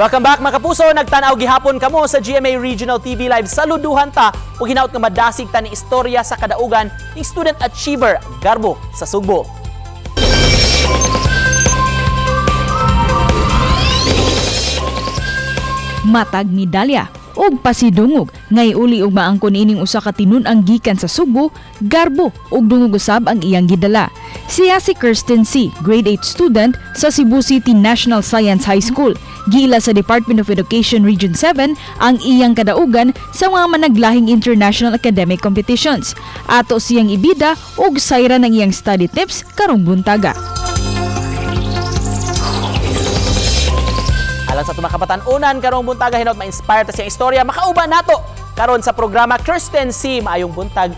Welcome back, mga kapuso. Nagtanaw gihapon kamo sa GMA Regional TV Live. Saluduhan ta ug hinaut nga madasig ta ni istorya sa kadaugan ni student achiever Garbo sa Sugbo. Matag medalya ug pasidungog ngay uli og maangkon ining usa ka tinun-ang gikan sa Sugbo, garbo ug dungog usab ang iyang gidala. Siya si Kirsten C., Grade 8 student sa Cebu City National Science High School. Giila sa Department of Education Region 7 ang iyang kadaugan sa mga managlahing international academic competitions. Ato siyang ibida ug sayran ang iyang study tips karong buntaga. Alang sa atong mga kabatan-unan karong buntaga, hinaut ma-inspire ta siyang istorya. Makauban nato karon sa programa Kirsten C. Maayong buntag.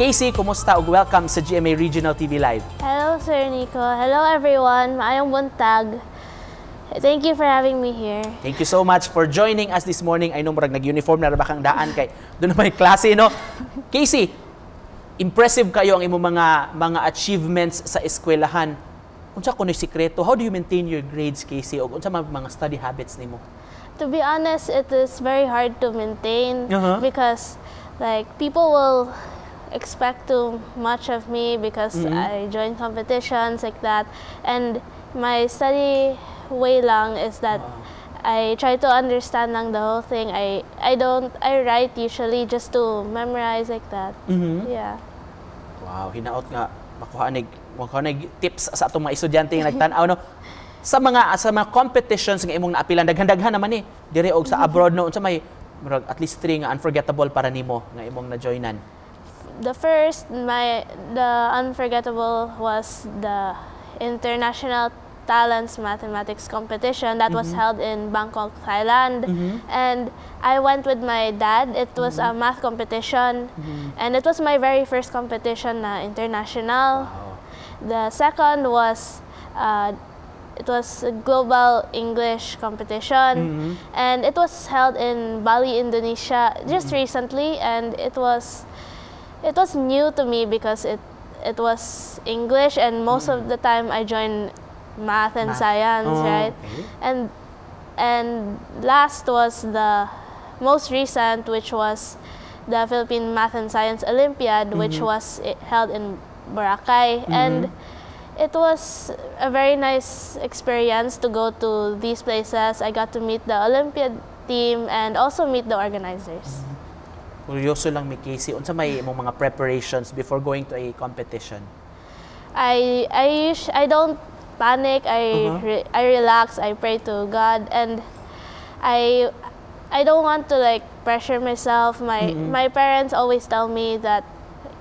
Casey, kumusta ug welcome sa GMA Regional TV Live. Hello, Sir Nico. Hello, everyone. Maayong buntag. Thank you for having me here. Thank you so much for joining us this morning. I know murag nag-uniform na ra ba kang daan kay doon na may klase, no? Casey, impressive kayo ang imong mga achievements sa eskwelahan. Unsa kuno'y sikreto? How do you maintain your grades, Casey? O unsa man mga study habits nimo? To be honest, it is very hard to maintain because, like, people will expect too much of me because I join competitions like that. And my study way lang is that I try to understand lang the whole thing. I don't I write usually just to memorize like that. Yeah. Wow, hinaot nga makuha nig tips sa atong mga estudyante nga nagtan-aw, no. Sa mga competitions nga imong naapilan, daghan-daghan naman ni dire og sa abroad, no, unsa may murag at least three nga unforgettable para nimo nga imong na-joinan? The first, my the unforgettable was the International Talents Mathematics Competition that was held in Bangkok, Thailand. And I went with my dad. It was a math competition. And it was my very first competition na international. The second was it was a global English competition, and it was held in Bali, Indonesia, just recently. And it was new to me because it was English, and most of the time I join math and Math. Science, right? And last was the most recent, which was the Philippine Math and Science Olympiad, which was held in Boracay, and it was a very nice experience to go to these places. I got to meet the Olympiad team and also meet the organizers. Kuryoso lang mi, Casey, unsa may imong mga preparations before going to a competition? I don't panic. I relax. I pray to God, and I don't want to, like, pressure myself. My parents always tell me that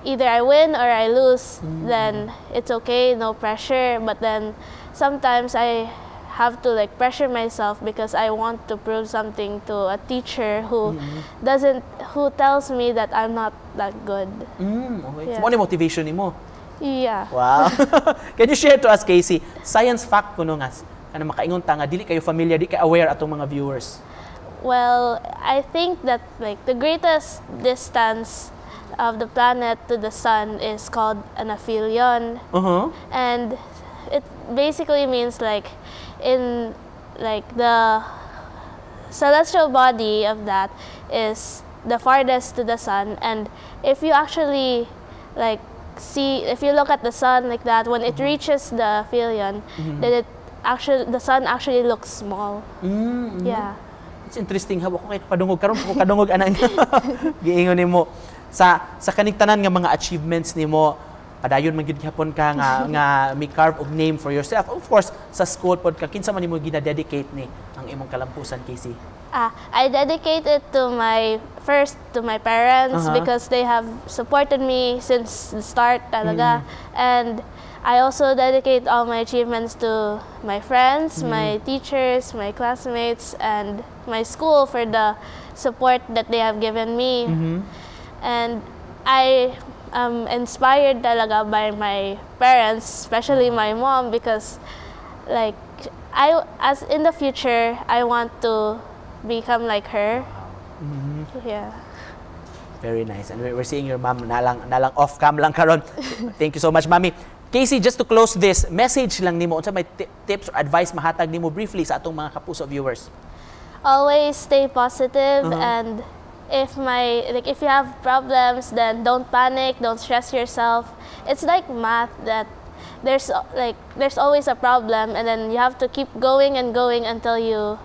either I win or I lose, then it's okay, no pressure. But then sometimes I have to, like, pressure myself because I want to prove something to a teacher who doesn't who tells me that I'm not that good. Okay. Yeah. So, mao ni motivation nimo? Yeah. Wow. Can you share to us, Casey, science fact kuno nga kana makaingon ta nga dili kayo familiar, di kay aware atong mga viewers? Well, I think that, like, the greatest distance of the planet to the sun is called an aphelion. And it basically means, like, in like the celestial body of that is the farthest to the sun, and if you actually, like, see, if you look at the sun like that, when it reaches the aphelion, then it actually the sun actually looks small. It's interesting ha, ko kay padungog karon ko kadungog anang giingon nimo sa kaning tanan nga mga achievements nimo, padayon man gyud gihapon ka nga mi carve og name for yourself. Of course, sa school pod ka, kinsa man nimo gina-dedicate ni ang imong kalampusan, Casey? Ah, I dedicate it to my first to my parents because they have supported me since the start talaga. And I also dedicate all my achievements to my friends, my teachers, my classmates, and my school for the support that they have given me. And I am inspired talaga by my parents, especially my mom, because, like, I as in the future I want to become like her. Yeah. Very nice. And we're seeing your mom na lang off cam lang karon. Thank you so much, Mami. Casey, just to close this, message lang nimo, unsa may tips or advice mahatag nimo briefly sa atong mga kapuso viewers? Always stay positive, and if my like if you have problems, then don't panic, don't stress yourself. It's like math, that there's always a problem, and then you have to keep going and going until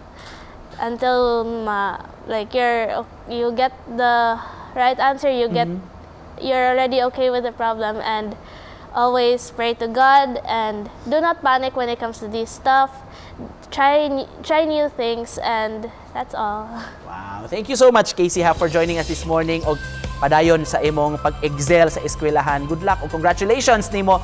ma, like you get the right answer, you're already okay with the problem. And always pray to God and do not panic when it comes to this stuff. Try new things, and that's all. Wow. Thank you so much, Casey, ha, for joining us this morning. Og padayon sa imong pag-excel sa eskwelahan. Good luck ug congratulations nimo.